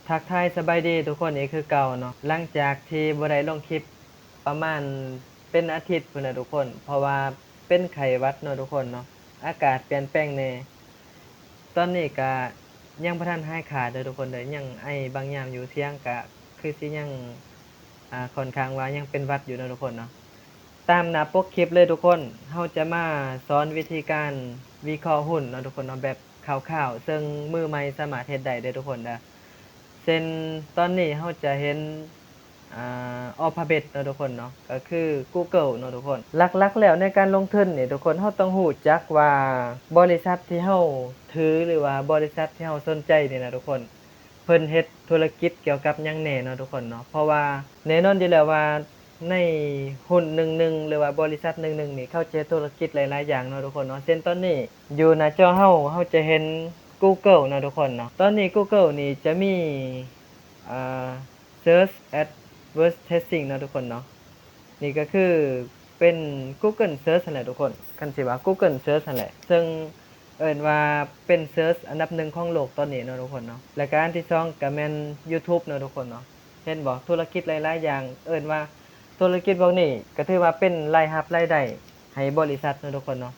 ທັກທາຍສະບາຍດີທຸກຄົນອີກຄືເກົ່າເນາະ. ຫຼັງຈາກທີ່ບໍ່ໄດ້ລົງຄລິບປະມານເປັນອາທິດພຸ້ນແຫຼະທຸກຄົນ, ເພາະວ່າເປັນໄຂ້ຫວັດເນາະທຸກຄົນເນາະ, ອາກາດປ່ຽນແປງແດ່. ຕອນນີ້ກະຍັງບໍ່ທັນຫາຍຂາດເດີທຸກຄົນເດີ, ຍັງໄອບາງຍາມຢູ່, ສຽງກະຄືຊິຍັງ ອ່າ ຄ່ອນຂ້າງວ່າຍັງເປັນຫວັດຢູ່ເນາະທຸກຄົນເນາະ. ຕາມໜ້າປົກຄລິບເລີຍທຸກຄົນ, ເຮົາຈະມາສອນວິທີການວິເຄາະຫຸ້ນເນາະທຸກຄົນເນາະ, ແບບຄ່າວໆ ເຊິ່ງມືໃໝ່ສາມາດເຮັດໄດ້ເດີທຸກຄົນເດີ. ເຊັ່ນຕອນນີ້ເຮົາຈະເຫັນ ອ່າ Alphabet ເນາະທຸກຄົນເນາະ, ກໍຄື Google ເນາະທຸກຄົນ. ຫຼັກໆແລ້ວໃນການລົງທຶນນີ້ທຸກຄົນ ເຮົາຕ້ອງຮູ້ຈັກວ່າບໍລິສັດທີ່ເຮົາຖື ຫຼືວ່າບໍລິສັດທີ່ເຮົາສົນໃຈນີ້ນະທຸກຄົນ ເພິ່ນເຮັດທຸລະກິດກ່ຽວກັບຫຍັງແດ່ເນາະທຸກຄົນເນາະ. ເພາະວ່າແນ່ນອນຢູ່ແລ້ວວ່າ ໃນຫຸ້ນໜຶ່ງໆ ຫຼືວ່າບໍລິສັດໜຶ່ງໆນີ້ ເຂົາຈະເຮັດທຸລະກິດຫຼາຍໆຢ່າງເນາະທຸກຄົນເນາະ. ເຊັ່ນຕອນນີ້ຢູ່ໜ້າຈໍເຮົາ ເຮົາຈະເຫັນ Google ເນາະທຸກຄົນເນາະ. ຕອນນີ້ Google ນີ້ຈະມີ ອ່າ Search Advertising ເນາະທຸກຄົນເນາະ. ນີ້ກໍຄືເປັນ Google Search ຫັ້ນແຫຼະທຸກຄົນ, ຄັນຊິວ່າ Google Search ຫັ້ນແຫຼະ, ເຊິ່ງເອີ້ນວ່າເປັນ Search ອັນດັບໜຶ່ງຂອງໂລກຕອນນີ້ເນາະທຸກຄົນເນາະ. ແລ້ວກໍອັນທີສອງກໍແມ່ນ YouTube ເນາະທຸກຄົນເນາະ. ເຫັນບໍ່? ທຸລະກິດຫຼາຍໆຢ່າງ ເອີ້ນວ່າທຸລະກິດພວກນີ້ກໍຖືວ່າເປັນລາຍຮັບລາຍໄດ້ໃຫ້ບໍລິສັດເນາະທຸກຄົນເນາະ.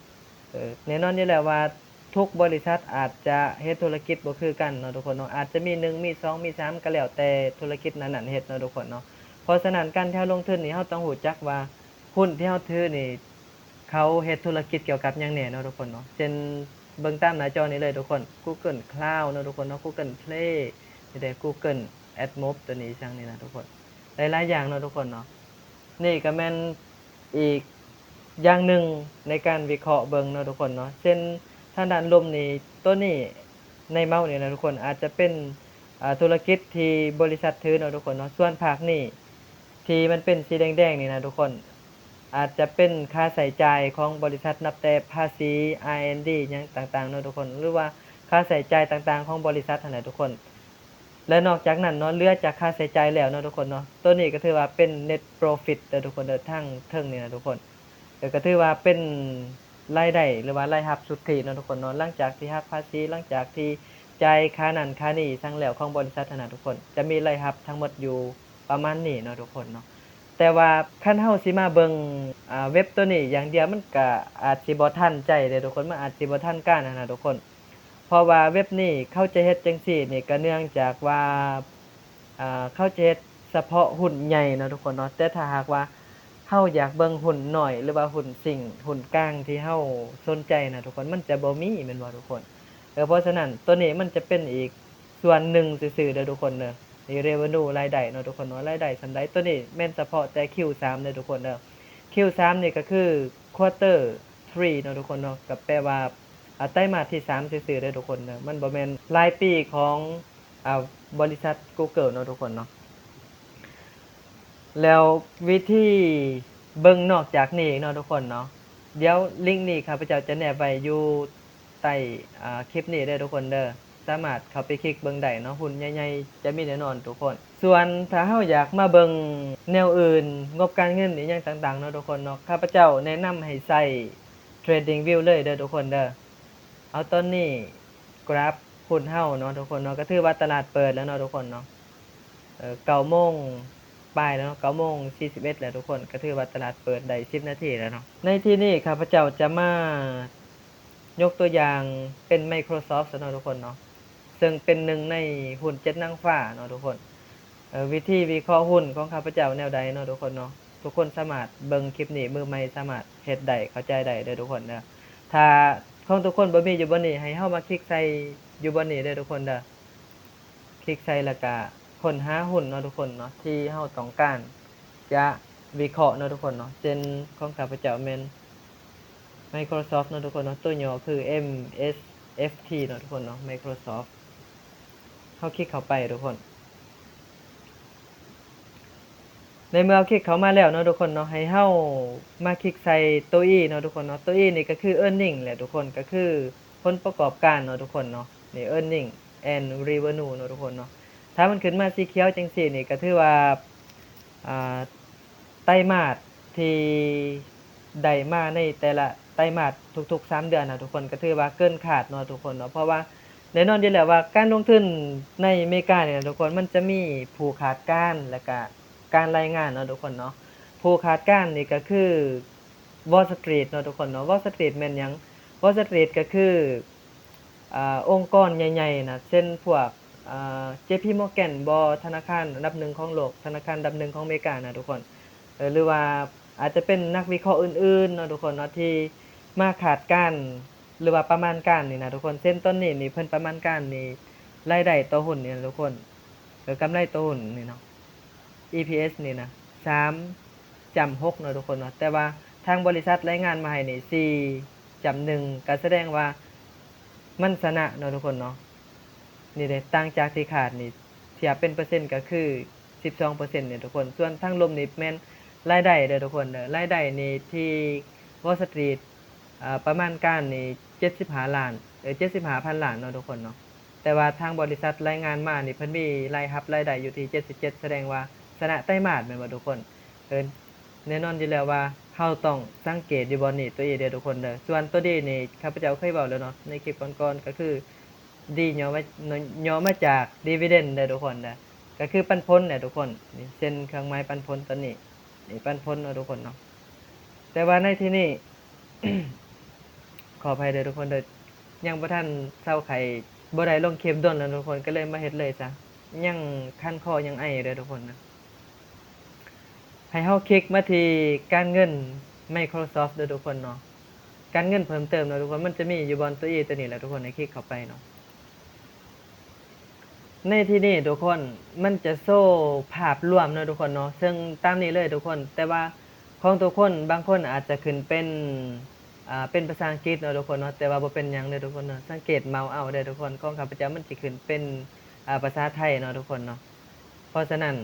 ເອີ ແນ່ນອນຢູ່ແລ້ວວ່າທຸກບໍລິສັດອາດຈະເຮັດທຸລະກິດບໍ່ຄືກັນເນາະທຸກຄົນເນາະ, ອາດຈະມີໜຶ່ງ ມີສອງ ມີສາມ ກໍແລ້ວແຕ່ທຸລະກິດນັ້ນໆເຮັດເນາະທຸກຄົນເນາະ. ເພາະສະນັ້ນການທີ່ເຮົາລົງທຶນນີ້ ເຮົາຕ້ອງຮູ້ຈັກວ່າຫຸ້ນທີ່ເຮົາຖືນີ້ ເຂົາເຮັດທຸລະກິດກ່ຽວກັບຫຍັງແດ່ເນາະທຸກຄົນເນາະ. ເຊັ່ນເບິ່ງຕາມໜ້າຈໍນີ້ເລີຍທຸກຄົນ, Google Cloud ເນາະທຸກຄົນເນາະ, Google Play ມີແຕ່ Google AdMob ຕົວນີ້ ອີຫຍັງນີ້ນະທຸກຄົນ, ຫຼາຍໆຢ່າງເນາະທຸກຄົນເນາະ. ນີ້ກໍແມ່ນອີກຢ່າງໜຶ່ງໃນການວິເຄາະເບິ່ງເນາະທຸກຄົນເນາະ. ເຊັ່ນທາງດ້ານລຸ່ມນີ້ ຕົວນີ້ໃນເມົານີ້ນະທຸກຄົນ ອາດຈະເປັນ ອ່າ ທຸລະກິດທີ່ບໍລິສັດຖືເນາະທຸກຄົນເນາະ. ສ່ວນພາກນີ້ທີ່ມັນເປັນສີແດງໆນີ້ນະທຸກຄົນ ອາດຈະເປັນຄ່າໃຊ້ຈ່າຍຂອງບໍລິສັດ ນັບແຕ່ພາສີ R&D ຫຍັງຕ່າງໆເນາະທຸກຄົນ, ຫຼືວ່າຄ່າໃຊ້ຈ່າຍຕ່າງໆຂອງບໍລິສັດຫັ້ນແຫຼະທຸກຄົນ. ແລະນອກຈາກນັ້ນເນາະ ເຫຼືອຈາກຄ່າໃຊ້ຈ່າຍແລ້ວເນາະທຸກຄົນເນາະ, ໂຕນີ້ກໍຖືວ່າເປັນ net profit ເດີທຸກຄົນເດີ, ທາງເທິງນີ້ນະທຸກຄົນ. ເອີ ກໍຖືວ່າເປັນລາຍໄດ້ ຫຼືວ່າລາຍຮັບສຸດທິເນາະທຸກຄົນເນາະ, ຫຼັງຈາກທີ່ຫັກພາສີ ຫຼັງຈາກທີ່ຈ່າຍຄ່ານັ້ນຄ່ານີ້ສັງແລ້ວຂອງບໍລິສັດຫັ້ນນະທຸກຄົນ, ຈະມີລາຍຮັບທັງໝົດຢູ່ປະມານນີ້ເນາະທຸກຄົນເນາະ. ແຕ່ວ່າຄັນເຮົາຊິມາເບິ່ງ ອ່າ ເວັບໂຕນີ້ຢ່າງດຽວ ມັນກະອາດຊິບໍ່ທັນໃຈເດ້ທຸກຄົນ, ມັນອາດຊິບໍ່ທັນການຫັ້ນນະທຸກຄົນ. ເພາະວ່າເວັບນີ້ເຂົາຈະເຮັດຈັ່ງຊີ້ນີ້ ກໍເນື່ອງຈາກວ່າ ອ່າ ເຂົາຈະເຮັດສະເພາະຫຸ້ນໃຫຍ່ເນາະທຸກຄົນເນາະ. ແຕ່ຖ້າຫາກວ່າເຮົາຢາກເບິ່ງຫຸ້ນນ້ອຍ ຫຼືວ່າຫຸ້ນສິ່ງ ຫຸ້ນກາງທີ່ເຮົາສົນໃຈນະທຸກຄົນ ມັນຈະບໍ່ມີແມ່ນບໍ່ທຸກຄົນ? ເອີ ເພາະສະນັ້ນໂຕນີ້ມັນຈະເປັນອີກສ່ວນໜຶ່ງຊື່ໆເດີທຸກຄົນເດີ. ນີ້ revenue ລາຍໄດ້ເນາະທຸກຄົນເນາະ, ລາຍໄດ້ສ່ຳໃດ. ໂຕນີ້ແມ່ນສະເພາະແຕ່ Q ສາມເດີທຸກຄົນເດີ. Q ສາມນີ້ກໍຄື quarter three ເນາະທຸກຄົນເນາະ, ກໍແປວ່າ ອ່າ ໄຕມາດທີສາມຊື່ໆເດີທຸກຄົນເດີ, ມັນບໍ່ແມ່ນລາຍປີຂອງ ອ່າ ບໍລິສັດ Google ເນາະທຸກຄົນເນາະ. ແລ້ວວິທີເບິ່ງນອກຈາກນີ້ອີກເນາະທຸກຄົນເນາະ, ດຽວລິ້ງນີ້ຂ້າພະເຈົ້າຈະແນບໄວ້ຢູ່ໃຕ້ ອ່າ ຄລິບນີ້ເດີທຸກຄົນເດີ, ສາມາດເຂົ້າໄປຄລິກເບິ່ງໄດ້ເນາະ. ຫຸ້ນໃຫຍ່ໆຈະມີແນ່ນອນທຸກຄົນ. ສ່ວນຖ້າເຮົາຢາກມາເບິ່ງແນວອື່ນ ງົບການເງິນອີ່ຫຍັງຕ່າງໆເນາະທຸກຄົນເນາະ, ຂ້າພະເຈົ້າແນະນຳໃຫ້ໃຊ້ TradingView ເລີຍເດີທຸກຄົນເດີ. ເອົາຕອນນີ້ກຣາຟຫຸ້ນເຮົາເນາະທຸກຄົນເນາະ, ກໍຖືວ່າຕະຫຼາດເປີດແລ້ວເນາະທຸກຄົນເນາະ. ເອີ ເກົ້າໂມງປາຍແລ້ວເນາະ, ເກົ້າໂມງສີ່ສິບເອັດແລ້ວທຸກຄົນ, ກໍຖືວ່າຕະຫຼາດເປີດໄດ້ສິບນາທີແລ້ວເນາະ. ໃນທີ່ນີ້ຂ້າພະເຈົ້າຈະມາຍົກຕົວຢ່າງເປັນ Microsoft ຊະເນາະທຸກຄົນເນາະ, ເຊິ່ງເປັນໜຶ່ງໃນຫຸ້ນເຈັດນາງຟ້າເນາະທຸກຄົນ. ເອີ ວິທີວິເຄາະຫຸ້ນຂອງຂ້າພະເຈົ້າແນວໃດເນາະທຸກຄົນເນາະ, ທຸກຄົນສາມາດເບິ່ງຄລິບນີ້, ມືໃໝ່ສາມາດເຮັດໄດ້ ເຂົ້າໃຈໄດ້ເດີທຸກຄົນເດີ. ຖ້າຂອງທຸກຄົນບໍ່ມີຢູ່ບ່ອນນີ້ ໃຫ້ເຮົາມາຄລິກໃສ່ຢູ່ບ່ອນນີ້ເດີທຸກຄົນເດີ. ຄລິກໃສ່ແລ້ວກະຄົ້ນຫາຫຸ້ນເນາະທຸກຄົນເນາະ ທີ່ເຮົາຕ້ອງການຈະວິເຄາະເນາະທຸກຄົນເນາະ. ເຊັ່ນຂອງຂ້າພະເຈົ້າແມ່ນ Microsoft ເນາະທຸກຄົນເນາະ, ຕົວຫຍໍຄື M S F T ເນາະທຸກຄົນເນາະ, Microsoft. ເຮົາຄລິກເຂົ້າໄປທຸກຄົນ. ໃນເມື່ອເຮົາຄລິກເຂົ້າມາແລ້ວເນາະທຸກຄົນເນາະ, ໃຫ້ເຮົາມາຄລິກໃສ່ໂຕ E ເນາະທຸກຄົນເນາະ. ໂຕ E ນີ້ກໍຄື earning ແຫຼະທຸກຄົນ, ກໍຄືຜົນປະກອບການເນາະທຸກຄົນເນາະ. ນີ້ earning and revenue ເນາະທຸກຄົນເນາະ. ຖ້າມັນຂຶ້ນມາສີຂຽວຈັ່ງຊີ້ນີ້ ກໍຖືວ່າ ອ່າ ໄຕມາດທີ່ໄດ້ມາໃນແຕ່ລະໄຕມາດທຸກໆສາມເດືອນນະທຸກຄົນ ກໍຖືວ່າເກີນຄາດເນາະທຸກຄົນເນາະ. ເພາະວ່າ ແນ່ນອນຢູ່ແລ້ວວ່າການລົງທຶນໃນອາເມລິການີ້ນະທຸກຄົນ ມັນຈະມີຜູ້ຄາດການ ແລະກະການລາຍງານເນາະທຸກຄົນເນາະ. ຜູ້ຄາດການນີ້ກະຄື Wall Street ເນາະທຸກຄົນເນາະ. Wall Street ແມ່ນຫຍັງ? Wall Street ກະຄື ອາ ອົງກອນໃຫຍ່ໆນະ ເຊັ່ນພວກ ອາ JP Morgan ບໍ ທະນາຄານອັນດັບໜຶ່ງຂອງໂລກ ທະນາຄານອັນດັບໜຶ່ງຂອງອາເມລິການະທຸກຄົນ ເອີ ຫຼືວ່າອາດຈະເປັນນັກວິເຄາະອື່ນໆເນາະທຸກຄົນເນາະ ທີ່ມາຄາດການ ຫຼືວ່າປະມານການນີ້ນະທຸກຄົນ. ເຊັ່ນຕອນນີ້ນີ້ ເພິ່ນປະມານການນີ້ ລາຍໄດ້ຕໍ່ຫຸ້ນນີ້ນະທຸກຄົນ ເອີ ກຳໄລຕໍ່ຫຸ້ນນີ້ເນາະ ອີພີເອັສນີ້ນະ ສາມຈ້ຳຫົກເນາະທຸກຄົນເນາະ. ແຕ່ວ່າທາງບໍລິສັດລາຍງານມາໃຫ້ນີ້ ສີ່ຈ້ຳໜຶ່ງ ກະສະແດງວ່າມັນຊະນະເນາະທຸກຄົນເນາະ. ນີ້ເດ້ ຕ່າງຈາກທີ່ຄາດນີ້ ທຽບເປັນເປີເຊັນກະຄື ສິບສອງເປີເຊັນນີ້ທຸກຄົນ. ສ່ວນທາງລົບນີ້ແມ່ນລາຍໄດ້ເດີທຸກຄົນເດີ ລາຍໄດ້ນີ້ທີ່ Wall Street ອາ ປະມານການນີ້ ເຈັດສິບຫ້າລ້ານ ເອີ ເຈັດສິບຫ້າພັນລ້ານເນາະທຸກຄົນເນາະ. ແຕ່ວ່າທາງບໍລິສັດລາຍງານມານີ້ ເພິ່ນມີລາຍຮັບລາຍໄດ້ຢູ່ທີ່ ເຈັດສິບເຈັດ ສະແດງວ່າຊະນະໄຕມາດແມ່ນບໍ່ທຸກຄົນ? ເອີ ແນ່ນອນຢູ່ແລ້ວວ່າເຮົາຕ້ອງສັງເກດຢູ່ບ່ອນນີ້ໂຕເອງເດີທຸກຄົນເດີ. ສ່ວນໂຕດີນີ້ ຂ້າພະເຈົ້າເຄີຍເວົ້າແລ້ວເນາະ ໃນຄລິບກ່ອນໆ ກະຄື ດີຫຍໍ້ມາ ຫຍໍ້ມາຈາກ dividend ເດີທຸກຄົນເດີ ກະຄືປັນຜົນແຫຼະທຸກຄົນ. ນີ້ເຊັ່ນເຄື່ອງໝາຍປັນຜົນໂຕນີ້ ນີ້ປັນຜົນເນາະທຸກຄົນເນາະ. ແຕ່ວ່າໃນທີ່ນີ້ ຂໍອະໄພເດີທຸກຄົນເດີ ຍັງບໍ່ທັນເຊົາໄຂ້ ບໍ່ໄດ້ລົງຄລິບດົນແລ້ວທຸກຄົນ ກະເລີຍມາເຮັດເລີຍຊະ ຍັງຄັນຄໍຍັງໄອເດີທຸກຄົນນະ. ໃຫ້ເຮົາຄລິກມາທີ່ການເງິນ Microsoft ເດີທຸກຄົນເນາະ. ການເງິນເພີ່ມເຕີມເນາະທຸກຄົນ ມັນຈະມີຢູ່ບ່ອນໂຕ E ໂຕນີ້ແຫຼະທຸກຄົນ ໃຫ້ຄລິກເຂົ້າໄປເນາະ. ໃນທີ່ນີ້ທຸກຄົນ ມັນຈະໂຊພາບລວມເນາະທຸກຄົນເນາະ ເຊິ່ງຕາມນີ້ເລີຍທຸກຄົນ. ແຕ່ວ່າຂອງທຸກຄົນ ບາງຄົນອາດຈະຂຶ້ນເປັນ ອາ ເປັນພາສາອັງກິດເນາະທຸກຄົນເນາະ ແຕ່ວ່າບໍ່ເປັນຫຍັງເດີທຸກຄົນເນາະ. ສັງເກດເມົາເອົາເດີທຸກຄົນ ຂອງຂ້າພະເຈົ້າມັນຊິຂຶ້ນເປັນ ອາ ພາສາໄທເນາະທຸກຄົນເນາະ. ເພາະສະນັ້ນ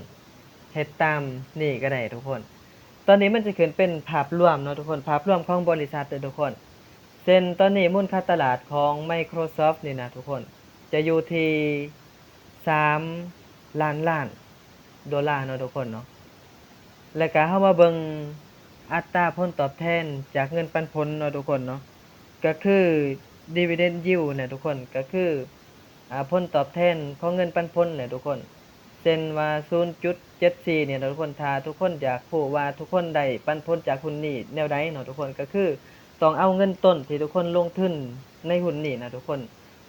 ເຮັດຕາມນີ້ກະໄດ້ທຸກຄົນ. ຕອນນີ້ມັນຈະຂຶ້ນເປັນພາບລວມເນາະທຸກຄົນ ພາບລວມຂອງບໍລິສັດເດີທຸກຄົນ. ເຊັ່ນຕອນນີ້ມູນຄ່າຕະຫຼາດຂອງ Microsoft ນີ້ນະທຸກຄົນ ຈະຢູ່ທີ່ ສາມລ້ານລ້ານໂດລາເນາະທຸກຄົນເນາະ. ແລ້ວກະເຮົາມາເບິ່ງອັດຕາຜົນຕອບແທນຈາກເງິນປັນຜົນເນາະທຸກຄົນເນາະ ກະຄື dividend yield ນະທຸກຄົນ ກະຄື ອາ ຜົນຕອບແທນຂອງເງິນປັນຜົນແຫຼະທຸກຄົນ. ເຊັ່ນວ່າ ສູນຈຸດເຈັດສີ່ ນີ້ເນາະທຸກຄົນ ຖ້າທຸກຄົນຢາກຮູ້ວ່າທຸກຄົນໄດ້ປັນຜົນຈາກຫຸ້ນນີ້ແນວໃດເນາະທຸກຄົນ ກະຄືຕ້ອງເອົາເງິນຕົ້ນທີ່ທຸກຄົນລົງທຶນໃນຫຸ້ນນີ້ນະທຸກຄົນ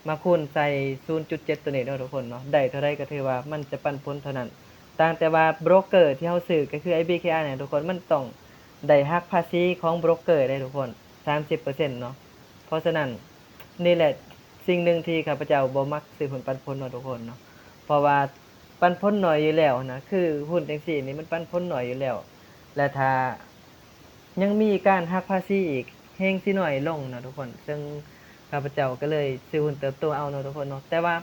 ມາຄູນໃສ່ ສູນຈຸດເຈັດ ໂຕນີ້ເນາະທຸກຄົນເນາະ. ໄດ້ເທົ່າໃດກະຖືວ່າມັນຈະປັນຜົນເທົ່ານັ້ນ. ຕ່າງແຕ່ວ່າໂບຣກເກີທີ່ເຮົາຊື້ ກະຄື ໄອບີເຄອາ ນີ້ທຸກຄົນ ມັນຕ້ອງໄດ້ຫັກພາສີຂອງໂບຣກເກີເດ້ທຸກຄົນ ສາມສິບເປີເຊັນເນາະ. ເພາະສະນັ້ນ ນີ້ແຫຼະສິ່ງໜຶ່ງທີ່ຂ້າພະເຈົ້າບໍ່ມັກຊື້ຫຸ້ນປັນຜົນເນາະທຸກຄົນເນາະ ເພາະວ່າປັນຜົນໜ້ອຍຢູ່ແລ້ວນະ ຄືຫຸ້ນຈັ່ງຊີ້ນີ້ມັນປັນຜົນໜ້ອຍຢູ່ແລ້ວ ແລະຖ້າຍັງມີການຫັກພາສີອີກ ແຮ່ງຊິໜ້ອຍລົງເນາະທຸກຄົນ. ເຊິ່ງຂ້າພະເຈົ້າກະເລີຍຊື້ຫຸ້ນເຕີບໂຕເອົາເນາະທຸກຄົນເນາະ. ແຕ່ວ່າ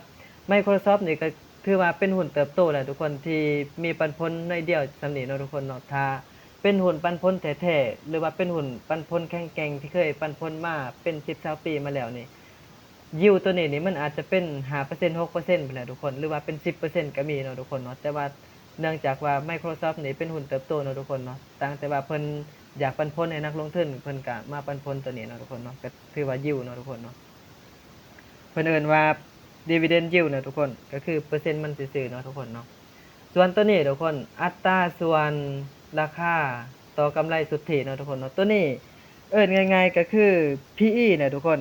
Microsoft ນີ້ກະຖືວ່າເປັນຫຸ້ນເຕີບໂຕແຫຼະທຸກຄົນ ທີ່ມີປັນຜົນໜ້ອຍດຽວສ່ຳນີ້ເນາະທຸກຄົນເນາະ. ຖ້າເປັນຫຸ້ນປັນຜົນແທ້ໆ ຫຼືວ່າເປັນຫຸ້ນປັນຜົນແຂງແກ່ງທີ່ເຄີຍປັນຜົນມາເປັນສິບຊາວປີມາແລ້ວນີ້ ຍິວໂຕນີ້ນີ້ມັນອາດຈະເປັນຫ້າເປີເຊັນ ຫົກເປີເຊັນພຸ້ນແຫຼະທຸກຄົນ ຫຼືວ່າເປັນສິບເປີເຊັນກະມີເນາະທຸກຄົນເນາະ. ແຕ່ວ່າເນື່ອງຈາກວ່າ Microsoft ນີ້ເປັນຫຸ້ນເຕີບໂຕເນາະທຸກຄົນເນາະ ຕ່າງແຕ່ວ່າເພິ່ນຢາກປັນຜົນໃຫ້ນັກລົງທຶນ ເພິ່ນກະມາປັນຜົນໂຕນີ້ເນາະທຸກຄົນເນາະ ກະຖືວ່າຍິວເນາະທຸກຄົນເນາະ. ເພິ່ນເອີ້ນວ່າ dividend yield ເນາະທຸກຄົນ ກະຄືເປີເຊັນມັນຊື່ໆເນາະທຸກຄົນເນາະ. ສ່ວນໂຕນີ້ທຸກຄົນ ອັດຕາສ່ວນລາຄາຕໍ່ກຳໄລສຸດທິເນາະທຸກຄົນເນາະ. ໂຕນີ້ເອີ້ນງ່າຍໆກະຄື ພີອີ ນະທຸກຄົນ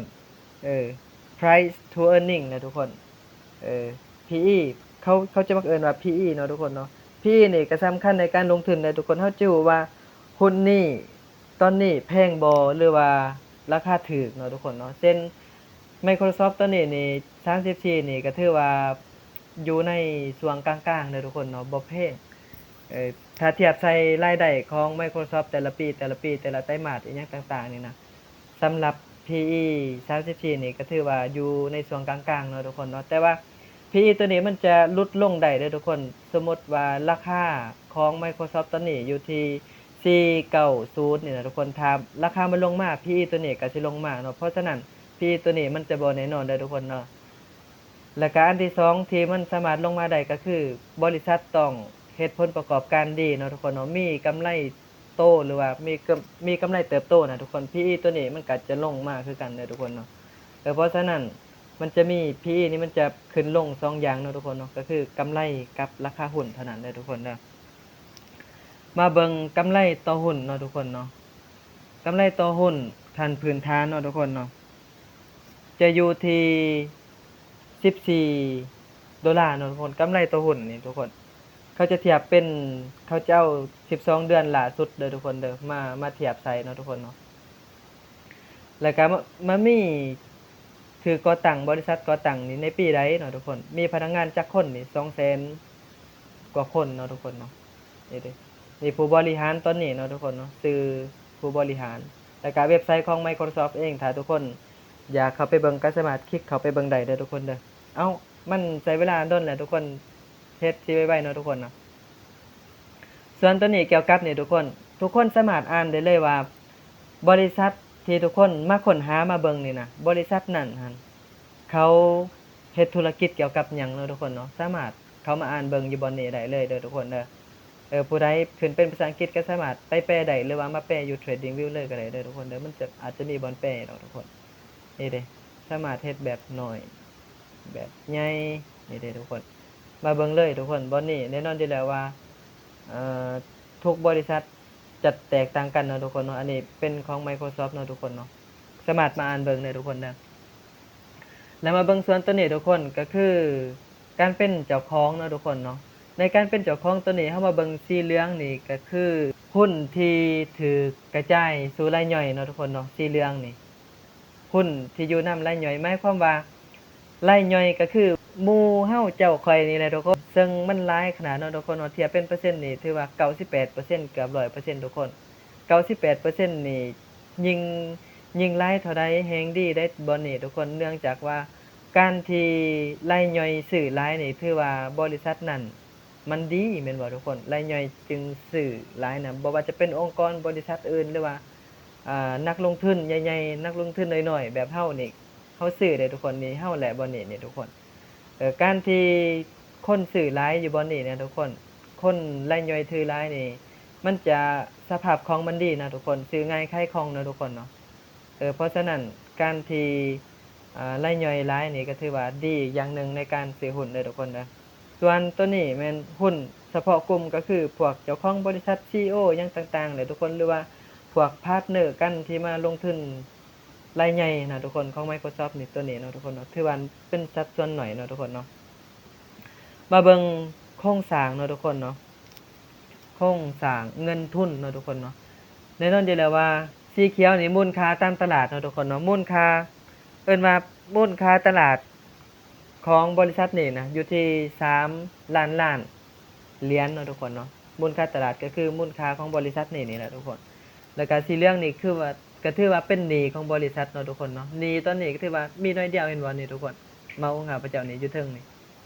ເອີ price to earning ນະທຸກຄົນ ເອີ ພີອີ ເຂົາ ເຂົາຈະມັກເອີ້ນວ່າ ພີອີ ເນາະທຸກຄົນເນາະ. ພີອີ ນີ້ກະສຳຄັນໃນການລົງທຶນເດ້ທຸກຄົນ ເຮົາຈະຮູ້ວ່າຫຸ້ນນີ້ ຕອນນີ້ແພງບໍ່ ຫຼືວ່າລາຄາຖືກເນາະທຸກຄົນເນາະ. ເຊັ່ນ Microsoft ຕອນນີ້ນີ້ ສາມສິບສີ່ ນີ້ກະຖືວ່າຢູ່ໃນຊ່ວງກາງໆເດີທຸກຄົນເນາະ ບໍ່ແພງ. ເອີ ຖ້າທຽບໃສ່ລາຍໄດ້ຂອງ Microsoft ແຕ່ລະປີ ແຕ່ລະປີ ແຕ່ລະໄຕມາດ ອີ່ຫຍັງຕ່າງໆນີ້ນະ ສຳລັບ ພີອີ ສາມສິບສີ່ ນີ້ກະຖືວ່າຢູ່ໃນຊ່ວງກາງໆເນາະທຸກຄົນເນາະ. ແຕ່ວ່າ ພີອີ ໂຕນີ້ມັນຈະຫຼຸດລົງໄດ້ເດີທຸກຄົນ. ສົມມຸດວ່າລາຄາຂອງ Microsoft ຕອນນີ້ຢູ່ທີ່ ສີ່ເກົ້າສູນ ນີ້ນະທຸກຄົນ ຖ້າລາຄາມັນລົງມາ ພີອີ ໂຕນີ້ກະຊິລົງມາເນາະ. ເພາະສະນັ້ນ ພີອີ ໂຕນີ້ມັນຈະບໍ່ແນ່ນອນເດີທຸກຄົນເນາະ. ແລະກະອັນທີສອງທີ່ມັນສາມາດລົງມາໄດ້ກະຄື ບໍລິສັດຕ້ອງເຮັດຜົນປະກອບການດີເນາະທຸກຄົນເນາະ ມີກຳໄລໂຕ ຫຼືວ່າມີກຳ ມີກຳໄລເຕີບໂຕນະທຸກຄົນ ພີອີ ໂຕນີ້ມັນກະຈະລົງມາຄືກັນເດີທຸກຄົນເນາະ. ເອີ ເພາະສະນັ້ນ ມັນຈະມີ PE ນີ້ມັນຈະຂຶ້ນລົງສອງຢ່າງເນາະທຸກຄົນເນາະ ກໍຄືກຳໄລກັບລາຄາຫຸ້ນເທົ່ານັ້ນເດີທຸກຄົນເດີ. ມາເບິ່ງກຳໄລຕໍ່ຫຸ້ນເນາະທຸກຄົນເນາະ. ກຳໄລຕໍ່ຫຸ້ນຂັ້ນພື້ນຖານເນາະທຸກຄົນເນາະ ຈະຢູ່ທີ່ສິບສີ່ໂດລາເນາະທຸກຄົນ. ກຳໄລຕໍ່ຫຸ້ນນີ້ທຸກຄົນ ເຂົາຈະທຽບເປັນ ເຂົາຈະເອົາສິບສອງເດືອນລ່າສຸດເດີທຸກຄົນເດີ ມາ ມາທຽບໃສ່ເນາະທຸກຄົນເນາະ. ແລ້ວກະມາ ມາມີຖືກກໍ່ຕັ້ງ ບໍລິສັດກໍ່ຕັ້ງນີ້ໃນປີໃດເນາະທຸກຄົນ. ມີພະນັກງານຈັກຄົນນີ້ ສອງແສນກວ່າຄົນເນາະທຸກຄົນເນາະ. ນີ້ເດ້ ນີ້ຜູ້ບໍລິຫານຕອນນີ້ເນາະທຸກຄົນເນາະ ຊື່ຜູ້ບໍລິຫານ. ແລ້ວກະເວັບໄຊຂອງ Microsoft ເອງ ຖ້າທຸກຄົນຢາກເຂົ້າໄປເບິ່ງ ກໍສາມາດຄລິກເຂົ້າໄປເບິ່ງໄດ້ເດີທຸກຄົນເດີ. ເອົ້າ ມັນໃຊ້ເວລາດົນແຫຼະທຸກຄົນ ເຮັດຊິໄວໆເນາະທຸກຄົນເນາະ. ສ່ວນໂຕນີ້ກ່ຽວກັບນີ້ທຸກຄົນ ທຸກຄົນສາມາດອ່ານໄດ້ເລີຍວ່າ ບໍລິສັດທີ່ທຸກຄົນມາຄົ້ນຫາມາເບິ່ງນີ້ນະ ບໍລິສັດນັ້ນຫັ້ນ ເຂົາເຮັດທຸລະກິດກ່ຽວກັບຫຍັງເນາະທຸກຄົນເນາະ. ສາມາດເຂົ້າມາອ່ານເບິ່ງຢູ່ບ່ອນນີ້ໄດ້ເລີຍເດີທຸກຄົນເດີ. ເອີ ຜູ້ໃດຂຶ້ນເປັນພາສາອັງກິດກໍສາມາດໄປແປໄດ້ ຫຼືວ່າມາແປຢູ່ TradingView ເລີຍກໍໄດ້ເດີທຸກຄົນເດີ. ມັນຈະ ອາດຈະມີບ່ອນແປດອກທຸກຄົນ. ນີ້ເດ້ ສາມາດເຮັດແບບນ້ອຍ ແບບໃຫຍ່ ນີ້ເດ້ທຸກຄົນ. ມາເບິ່ງເລີຍທຸກຄົນ ບ່ອນນີ້ແນ່ນອນຢູ່ແລ້ວວ່າ ເອີ ທຸກບໍລິສັດຈະແຕກຕ່າງກັນເນາະທຸກຄົນເນາະ. ອັນນີ້ເປັນຂອງ Microsoft ເນາະທຸກຄົນເນາະ. ສາມາດມາອ່ານເບິ່ງໄດ້ທຸກຄົນເດີ. ແລ້ວມາເບິ່ງສ່ວນໂຕນີ້ທຸກຄົນ ກໍຄືການເປັນເຈົ້າຂອງເນາະທຸກຄົນເນາະ. ໃນການເປັນເຈົ້າຂອງໂຕນີ້ ເຮົາມາເບິ່ງສີເຫຼືອງນີ້ ກໍຄືຫຸ້ນທີ່ຖືກກະຈາຍສູ່ລາຍຍ່ອຍເນາະທຸກຄົນເນາະ. ສີເຫຼືອງນີ້ ຫຸ້ນທີ່ຢູ່ນຳລາຍຍ່ອຍ ໝາຍຄວາມວ່າລາຍຍ່ອຍກໍຄືໝູ່ເຮົາເຈົ້າຂ້ອຍນີ້ແຫຼະທຸກຄົນ ເຊິ່ງມັນຫຼາຍຂະໜາດເນາະທຸກຄົນເນາະ. ທຽບເປັນເປີເຊັນນີ້ຖືວ່າເກົ້າສິບແປດເປີເຊັນ ເກືອບຮ້ອຍເປີເຊັນທຸກຄົນ. ເກົ້າສິບແປດເປີເຊັນນີ້ ຍິ່ງ ຍິ່ງຫຼາຍເທົ່າໃດແຮ່ງດີໄດ໋ບ່ອນນີ້ທຸກຄົນ ເນື່ອງຈາກວ່າການທີ່ລາຍຍ່ອຍຊື້ຫຼາຍນີ້ ຖືວ່າບໍລິສັດນັ້ນ ມັນດີແມ່ນບໍ່ທຸກຄົນ? ລາຍຍ່ອຍຈຶ່ງຊື້ຫຼາຍນະ ບໍ່ວ່າຈະເປັນອົງກອນບໍລິສັດອື່ນ ຫຼືວ່າ ອ່າ ນັກລົງທຶນໃຫຍ່ໆ ນັກລົງທຶນນ້ອຍໆ ແບບເຮົານີ້ ເຮົາຊື້ເດ້ທຸກຄົນ. ນີ້ເຮົາແຫຼະບ່ອນນີ້ນີ້ທຸກຄົນ. ເອີ ການທີ່ຄົນຊື້ຫຼາຍຢູ່ບ່ອນນີ້ນະທຸກຄົນ ຄົນລາຍຍ່ອຍຖືຫຼາຍນີ້ ມັນຈະ ສະພາບຄ່ອງມັນດີນະທຸກຄົນ ຊື້ງ່າຍຂາຍຄ່ອງເນາະທຸກຄົນເນາະ. ເອີ ເພາະສະນັ້ນ ການທີ່ ອ່າ ລາຍຍ່ອຍຫຼາຍນີ້ ກໍຖືວ່າດີອີກຢ່າງໜຶ່ງໃນການຊື້ຫຸ້ນເດີທຸກຄົນເດີ. ສ່ວນໂຕນີ້ແມ່ນຫຸ້ນສະເພາະກຸ່ມ ກໍຄືພວກເຈົ້າຂອງບໍລິສັດ ຊີອີໂອ ຫຍັງຕ່າງໆແຫຼະທຸກຄົນ ຫຼືວ່າພວກພາດເນີກັນທີ່ມາລົງທຶນລາຍໃຫຍ່ນະທຸກຄົນ ຂອງ Microsoft ນີ້ ໂຕນີ້ເນາະທຸກຄົນເນາະ. ຖືວ່າເປັນສັດສ່ວນໜ້ອຍເນາະທຸກຄົນເນາະ. ມາເບິ່ງໂຄງສ້າງເນາະທຸກຄົນເນາະ. ໂຄງສ້າງເງິນທຶນເນາະທຸກຄົນເນາະ. ແນ່ນອນຢູ່ແລ້ວວ່າ ສີຂຽວນີ້ມູນຄ່າຕາມຕະຫຼາດເນາະທຸກຄົນເນາະ. ມູນຄ່າ ເອີ້ນວ່າມູນຄ່າຕະຫຼາດຂອງບໍລິສັດນີ້ນະ ຢູ່ທີ່ສາມລ້ານລ້ານຫຼຽນເນາະທຸກຄົນເນາະ. ມູນຄ່າຕະຫຼາດກໍຄືມູນຄ່າຂອງບໍລິສັດນີ້ນີ້ແຫຼະທຸກຄົນ. ແລ້ວກະສີເຫຼືອງນີ້ຄືວ່າ ກໍຖືວ່າເປັນໜີ້ຂອງບໍລິສັດເນາະທຸກຄົນເນາະ. ໜີ້ຕອນນີ້ກໍຖືວ່າມີໜ້ອຍດຽວ ເຫັນບໍ່ນີ້ທຸກຄົນ? ເມົາຂອງຂ້າພະເຈົ້ານີ້ຢູ່ເທິງນີ້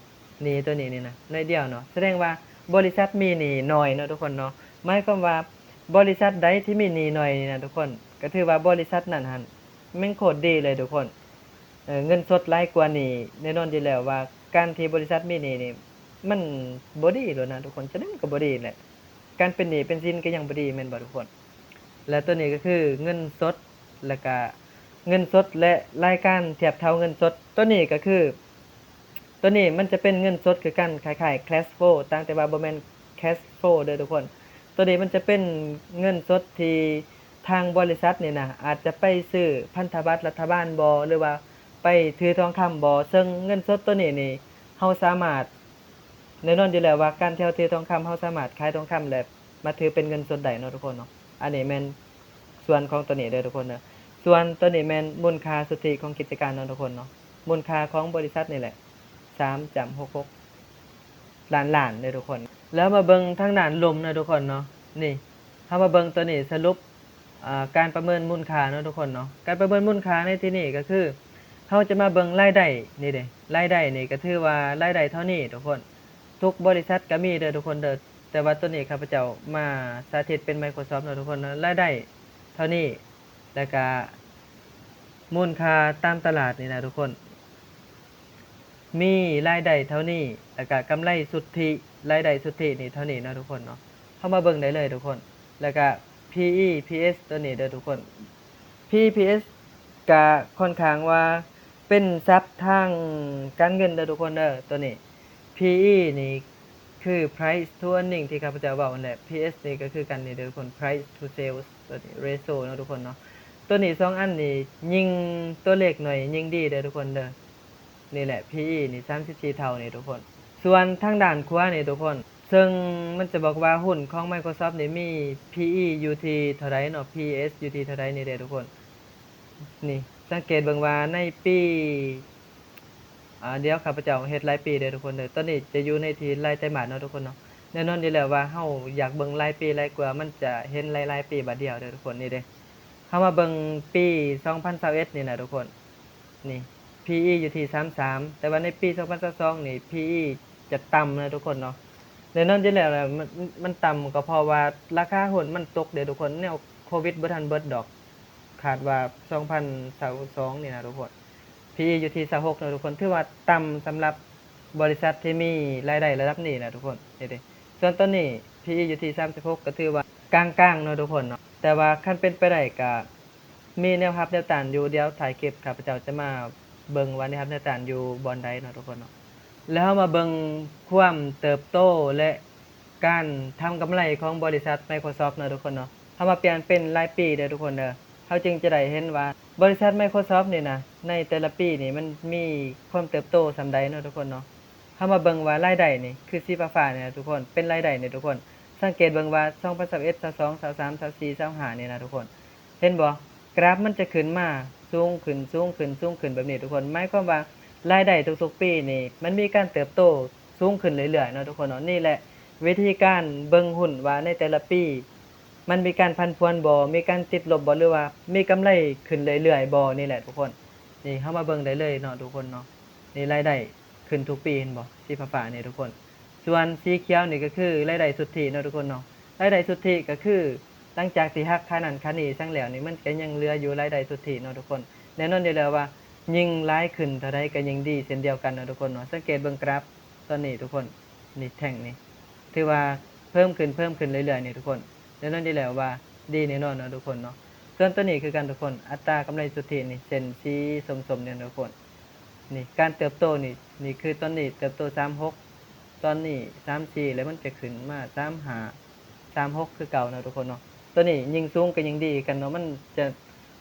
ໜີ້ໂຕນີ້ນີ້ນະ ໜ້ອຍດຽວເນາະ. ສະແດງວ່າບໍລິສັດມີໜີ້ໜ້ອຍເນາະທຸກຄົນເນາະ. ໝາຍຄວາມວ່າບໍລິສັດໃດທີ່ມີໜີ້ໜ້ອຍນີ້ນະທຸກຄົນ ກໍຖືວ່າບໍລິສັດນັ້ນຫັ້ນແມ່ງໂຄດດີເລີຍທຸກຄົນ. ເງິນສົດຫຼາຍກວ່າໜີ້ ແນ່ນອນຢູ່ແລ້ວວ່າການທີ່ບໍລິສັດມີໜີ້ນີ້ ມັນບໍ່ດີໂລດນະທຸກຄົນ. ຈະໃດມັນກໍບໍ່ດີແຫຼະ ການເປັນໜີ້ເປັນສິນກໍຍັງບໍ່ດີແມ່ນບໍ່ທຸກຄົນ? ແລະ ໂຕນີ້ກໍຄືເງິນສົດ ແລະກະເງິນສົດ ແລະລາຍການທຽບເທົ່າເງິນສົດ. ໂຕນີ້ກໍຄື ໂຕນີ້ມັນຈະເປັນເງິນສົດຄືກັນ ຄ້າຍໆ cash flow ຕ່າງແຕ່ວ່າບໍ່ແມ່ນ cash flow ເດີທຸກຄົນ. ໂຕນີ້ມັນຈະເປັນເງິນສົດທີ່ທາງບໍລິສັດນີ້ນະ ອາດຈະໄປຊື້ພັນທະບັດລັດຖະບານບໍ ຫຼືວ່າໄປຖືທອງຄຳບໍ. ເຊິ່ງເງິນສົດໂຕນີ້ນີ້ ເຮົາສາມາດ ແນ່ນອນຢູ່ແລ້ວວ່າການທີ່ເຮົາຖືທອງຄຳ ເຮົາສາມາດຂາຍທອງຄຳ ແລະ ມາຖືເປັນເງິນສົດໄດ້ເນາະທຸກຄົນເນາະ. ອັນນີ້ແມ່ນສ່ວນຂອງໂຕນີ້ເດີທຸກຄົນເດີ. ສ່ວນໂຕນີ້ແມ່ນມູນຄ່າສຸດທິຂອງກິດຈະການເນາະທຸກຄົນເນາະ. ມູນຄ່າຂອງບໍລິສັດນີ້ແຫຼະ ສາມຈຸດຫົກຫົກລ້ານລ້ານເດີທຸກຄົນ. ແລ້ວມາເບິ່ງທາງດ້ານລຸ່ມເນາະທຸກຄົນເນາະ. ນີ້ ເຮົາມາເບິ່ງໂຕນີ້ສະຫຼຸບ ອ່າ ການປະເມີນມູນຄ່າເນາະທຸກຄົນເນາະ. ການປະເມີນມູນຄ່າໃນທີ່ນີ້ກໍຄື ເຮົາຈະມາເບິ່ງລາຍໄດ້ນີ້ເດ້ ລາຍໄດ້ນີ້ກໍຖືວ່າລາຍໄດ້ເທົ່ານີ້ທຸກຄົນ. ທຸກບໍລິສັດກໍມີເດີທຸກຄົນເດີ ແຕ່ວ່າໂຕນີ້ຂ້າພະເຈົ້າມາສາທິດເປັນ Microsoft ເນາະທຸກຄົນເນາະ. ລາຍໄດ້ເທົ່ານີ້ ແລ້ວກະມູນຄ່າຕາມຕະຫຼາດນີ້ນະທຸກຄົນ ມີລາຍໄດ້ເທົ່ານີ້ ແລ້ວກະກຳໄລສຸດທິ ລາຍໄດ້ສຸດທິນີ້ເທົ່ານີ້ເນາະທຸກຄົນເນາະ. ເຮົາມາເບິ່ງໄດ້ເລີຍທຸກຄົນ. ແລ້ວກະ PE PS ໂຕນີ້ເດີທຸກຄົນ PE PS ກະຄ່ອນຂ້າງວ່າ ປັນສັບທາງການເງິນເດີທຸກຄົນເດີ. ຕົວນີ້ PE ນີ້ຄື price to earning ທີ່ຂ້າພະເຈົ້າເວົ້າຫັ້ນແຫຼະ, PS ນີ້ກໍຄືກັນນີ້ເດີທຸກຄົນ price to sales ຕົວນີ້ ratio ເນາະທຸກຄົນເນາະ. ຕົວນີ້ສອງອັນນີ້ ຍິ່ງຕົວເລກໜ້ອຍຍິ່ງດີເດີທຸກຄົນເດີ. ນີ້ແຫຼະ PE ນີ້ສາມສິບສີ່ເທົ່ານີ້ທຸກຄົນ. ສ່ວນທາງດ້ານຂວານີ້ທຸກຄົນ ເຊິ່ງມັນຈະບອກວ່າຫຸ້ນຂອງ Microsoft ນີ້ມີ PE ຢູ່ທີ່ເທົ່າໃດເນາະ, PS ຢູ່ທີ່ເທົ່າໃດນີ້ເດ້ທຸກຄົນ. ນີ້ ສັງເກດເບິ່ງວ່າໃນປີ ອາ ດຽວຂ້າພະເຈົ້າເຮັດລາຍປີເດີທຸກຄົນເດີ. ຕອນນີ້ຈະຢູ່ໃນທີ່ລາຍໄຕມາດເນາະທຸກຄົນເນາະ. ແນ່ນອນຢູ່ແລ້ວວ່າເຮົາຢາກເບິ່ງລາຍປີຫຼາຍກວ່າ, ມັນຈະເຫັນຫຼາຍໆປີບາດດຽວເດີທຸກຄົນ. ນີ້ເດ້ ເຮົາມາເບິ່ງປີສອງພັນຊາວເອັດນີ້ນະທຸກຄົນ. ນີ້ PE ຢູ່ທີ່ສາມສິບສາມ, ແຕ່ວ່າໃນປີສອງພັນຊາວສອງນີ້ PE ຈະຕ່ຳນະທຸກຄົນເນາະ. ແນ່ນອນຢູ່ແລ້ວແຫຼະ ມັນ ມັນຕ່ຳກໍເພາະວ່າລາຄາຫຸ້ນມັນຕົກເດ້ທຸກຄົນ, ແນວໂຄວິດບໍ່ທັນເບິດດອກ. ຄາດວ່າສອງພັນຊາວສອງນີ້ນະທຸກຄົນ PE ຢູ່ທີ່ຊາວຫົກເນາະທຸກຄົນ, ຖືວ່າຕ່ຳສຳລັບບໍລິສັດທີ່ມີລາຍໄດ້ລະດັບນີ້ນະທຸກຄົນ. ນີ້ເດ້ ສ່ວນຕອນນີ້ PE ຢູ່ທີ່ສາມສິບຫົກ ກໍຖືວ່າກາງໆເນາະທຸກຄົນເນາະ, ແຕ່ວ່າຄັນເປັນໄປໄດ້ກໍ ມີແນວຮັບແນວຕ້ານຢູ່, ດຽວທ້າຍຄລິບຂ້າພະເຈົ້າຈະມາເບິ່ງວ່າແນວຮັບແນວຕ້ານຢູ່ບ່ອນໃດເນາະທຸກຄົນເນາະ. ແລ້ວເຮົາມາເບິ່ງຄວາມເຕີບໂຕ ແລະ ການທຳກຳໄລຂອງບໍລິສັດ Microsoft ເນາະທຸກຄົນເນາະ. ເຮົາມາປ່ຽນເປັນລາຍປີເດີທຸກຄົນເດີ, ເຮົາຈຶ່ງຈະໄດ້ເຫັນວ່າບໍລິສັດ Microsoft ນີ້ນະ ໃນແຕ່ລະປີນີ້ມັນມີຄວາມເຕີບໂຕສ່ຳໃດເນາະທຸກຄົນເນາະ. ເຮົາມາເບິ່ງວ່າລາຍໄດ້ນີ້ ຄືສີຟ້າໆນີ້ນະທຸກຄົນ, ເປັນລາຍໄດ້ນີ້ທຸກຄົນ, ສັງເກດເບິ່ງວ່າສອງພັນຊາວເອັດ ຊາວສອງ ຊາວສາມ ຊາວສີ່ ຊາວຫ້ານີ້ນະທຸກຄົນ. ເຫັນບໍ່? ກຣາຟມັນຈະຂຶ້ນມາສູງຂຶ້ນ ສູງຂຶ້ນ ສູງຂຶ້ນແບບນີ້ທຸກຄົນ. ໝາຍຄວາມວ່າລາຍໄດ້ທຸກໆປີນີ້ ມັນມີການເຕີບໂຕສູງຂຶ້ນເລື້ອຍໆເນາະທຸກຄົນເນາະ. ນີ້ແຫຼະວິທີການເບິ່ງຫຸ້ນວ່າໃນແຕ່ລະປີ ມັນມີການຜັນຜວນບໍ່, ມີການຕິດລົບບໍ່ ຫຼືວ່າມີກຳໄລຂຶ້ນເລື້ອຍໆບໍ່, ນີ້ແຫຼະທຸກຄົນ. ນີ້ເຮົາມາເບິ່ງໄດ້ເລີຍເນາະທຸກຄົນເນາະ. ນີ້ລາຍໄດ້ຂຶ້ນທຸກປີ ເຫັນບໍ່? ສີຟ້າໆນີ້ທຸກຄົນ. ສ່ວນສີຂຽວນີ້ກໍຄືລາຍໄດ້ສຸດທິເນາະທຸກຄົນເນາະ. ລາຍໄດ້ສຸດທິກໍຄືຫຼັງຈາກທີ່ຫັກຄ່ານັ້ນຄ່ານີ້ສັງແລ້ວນີ້ ມັນກໍຍັງເຫຼືອຢູ່ລາຍໄດ້ສຸດທິເນາະທຸກຄົນ. ແນ່ນອນຢູ່ແລ້ວວ່າຍິ່ງຫຼາຍຂຶ້ນເທົ່າໃດກໍຍິ່ງດີເຊັ່ນດຽວກັນເນາະທຸກຄົນເນາະ. ສັງເກດເບິ່ງກຣາຟຕອນນີ້ທຸກຄົນ, ນີ້ແທ່ງນີ້ ຖືວ່າເພີ່ມຂຶ້ນ ເພີ່ມຂຶ້ນເລື້ອຍໆນີ້ທຸກຄົນ. ແນ່ນອນຢູ່ແລ້ວວ່າດີແນ່ນອນເນາະທຸກຄົນເນາະ. ສ່ວນຕົວນີ້ຄືກັນທຸກຄົນ, ອັດຕາກຳໄລສຸດທິນີ້ ເສັ້ນສີສົ້ມໆນີ້ທຸກຄົນ. ນີ້ການເຕີບໂຕນີ້ ນີ້ຄືຕອນນີ້ເຕີບໂຕສາມຫົກ, ຕອນນີ້ສາມສີ່ ແລ້ວມັນຈະຂຶ້ນມາສາມຫ້າ ສາມຫົກຄືເກົ່າເນາະທຸກຄົນເນາະ. ຕົວນີ້ຍິ່ງສູງກໍຍິ່ງດີຄືກັນເນາະ, ມັນຈະ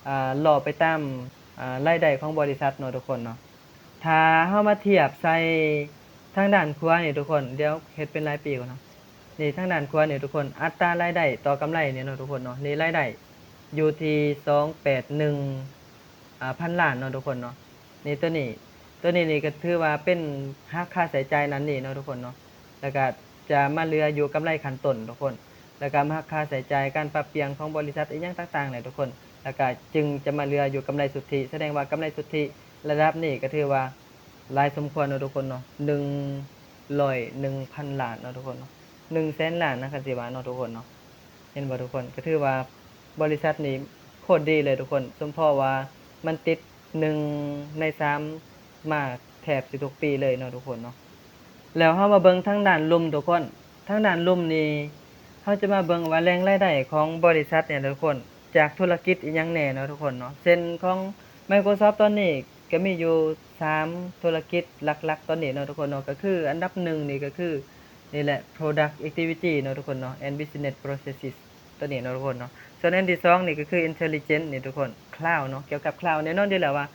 ອ່າ ລໍໄປຕາມ ອ່າ ລາຍໄດ້ຂອງບໍລິສັດເນາະທຸກຄົນເນາະ. ຖ້າເຮົາມາທຽບໃສ່ທາງດ້ານຂວານີ້ທຸກຄົນ, ດຽວເຮັດເປັນລາຍປີກ່ອນເນາະ. ນີ້ທາງດ້ານຂວານີ້ທຸກຄົນ, ອັດຕາລາຍໄດ້ຕໍ່ກຳໄລນີ້ເນາະທຸກຄົນເນາະ. ນີ້ລາຍໄດ້ຢູ່ທີ່ສອງແປດໜຶ່ງ ອ່າ ພັນລ້ານເນາະທຸກຄົນເນາະ. ນີ້ຕົວນີ້ ຕົວນີ້ນີ້ກໍຖືວ່າເປັນຫັກຄ່າໃຊ້ຈ່າຍນັ້ນນີ້ເນາະທຸກຄົນເນາະ. ແລ້ວກໍຈະມາເຫຼືອຢູ່ກຳໄລຂັ້ນຕົ້ນທຸກຄົນ, ແລ້ວກໍມາຫັກຄ່າໃຊ້ຈ່າຍການປັບປ່ຽນຂອງບໍລິສັດອີ່ຫຍັງຕ່າງໆແຫຼະທຸກຄົນ, ແລ້ວກໍຈຶ່ງຈະມາເຫຼືອຢູ່ກຳໄລສຸດທິ. ສະແດງວ່າກຳໄລສຸດທິລະດັບນີ້ກໍຖືວ່າຫຼາຍສົມຄວນເນາະທຸກຄົນເນາະ, ໜຶ່ງຮ້ອຍໜຶ່ງພັນລ້ານເນາະທຸກຄົນເນາະ, ໜຶ່ງແສນລ້ານນະ ຄັນຊິວ່າເນາະທຸກຄົນເນາະ. ເຫັນບໍ່ທຸກຄົນ? ກໍຖືວ່າບໍລິສັດນີ້ໂຄດດີເລີຍທຸກຄົນ, ສົມພໍວ່າມັນຕິດໜຶ່ງໃນສາມ ມາແທບຊິທຸກປີເລີຍເນາະທຸກຄົນເນາະ. ແລ້ວເຮົາມາເບິ່ງທາງດ້ານລຸ່ມທຸກຄົນ, ທາງດ້ານລຸ່ມນີ້ເຮົາຈະມາເບິ່ງວ່າແຫຼ່ງລາຍໄດ້ຂອງບໍລິສັດນີ້ທຸກຄົນ ຈາກທຸລະກິດອີ່ຫຍັງແດ່ເນາະທຸກຄົນເນາະ. ເຊັ່ນຂອງ Microsoft ຕອນນີ້ກໍມີຢູ່ສາມທຸລະກິດຫຼັກໆຕອນນີ້ເນາະທຸກຄົນເນາະ, ກໍຄືອັນດັບໜຶ່ງນີ້ກໍຄືນີ້ແຫຼະ Product Activity ເນາະທຸກຄົນເນາະ and Business Processes ຕົວນີ້ເນາະທຸກຄົນເນາະ. ສ່ວນອັນທີສອງນີ້ກໍຄື Intelligent ນີ້ທຸກຄົນ Cloud ເນາະ, ກ່ຽວກັບ Cloud ແນ່ນອນຢູ່ແລ້ວວ່າ